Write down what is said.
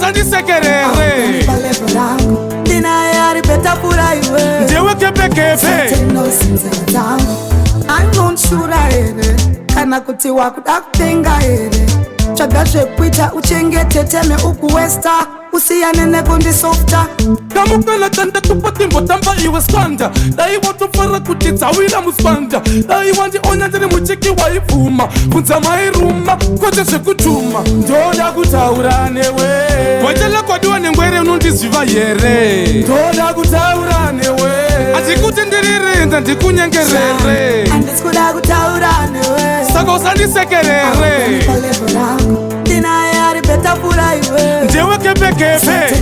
Usandisekerere. Pa level rangu ndinaye ari better pfuura iwe. Ndewe kepekepe. Tenosinzira dzangu anonshura here kana kuti wakuda kutenga here? Tsvaga zvekuita uchengete teme ukuwesta, usiyane nekundisofta. Kamukana kandakupa timbotamba iwe squanda, dai watopfara kuti dzawira muswanda, dai wandionya ndiri muchiki waibvuma. Bvunza mairuma kwete zvekutuma. Ndoda kutaura newe. Wachela kwadiwa nengwere, unondiziva here? Ndoda kutaura newe. Handikuti ndiririnda ndikunyengerere. Handisi kuda kutaura newe. Saka usandisekerere. Pa level rangu ndinaye ari better pfuura iwe. Ndewe kepekepe.